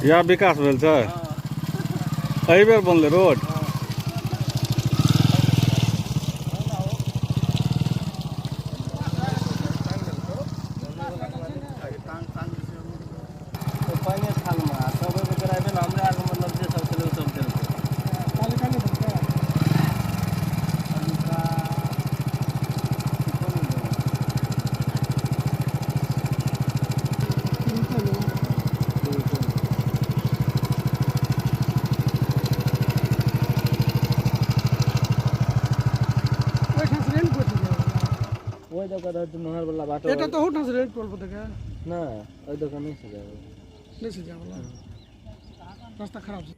या विकास भेल छै, एहि बेर बनलै रोड। पानि थालमे सब ओहिमे भेल, हमरा आरके मतलब जे सब छलै ओ सब देलकै। ओहि दऽ कऽ नहर वाला बाट এটা তো ওঠাস রেल टोल पर देखे। ना, ओहि दऽ कऽ नहि सजाबै, नहि सजावला रास्ता खराब छै।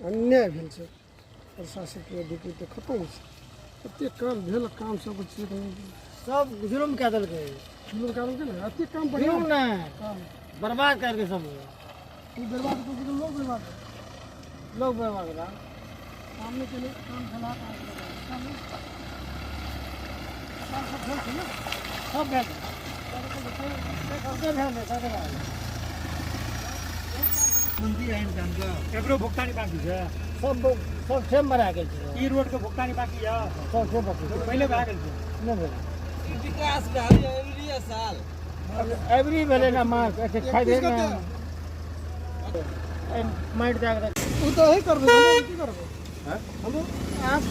अन्याय भेल छै, प्रशासनिक अधिकारी तऽ खतम छै। एतेक काम भेल, काम सब किछु सब जुलुम कए देलकै, जुलुम कए देलकै ने। एतेक काम बढ़िआँ जुलुम नहि, बर्बाद कए सब। ई बर्बाद कऽ देलकै, लोग बर्बाद, लोग बर्बाद करा। काम नहि केलै, काम भेला काम सब भेल छै ने, सब भेल, सबके भेल, सबके भेल। एकरो भुगतानी बाकी छै, सब सब सेम भरा गेल छै। ई रोड के भुगतानी बाकी है, सब सेम बाकी छै, पहिले भए गेल छै। नहि भेल विकास भेल एवरी साल, एवरी भेलै ने। माछ एते खाइ ने माटि दए कऽ ओ तऽ एही करबै, हम की करबै? हम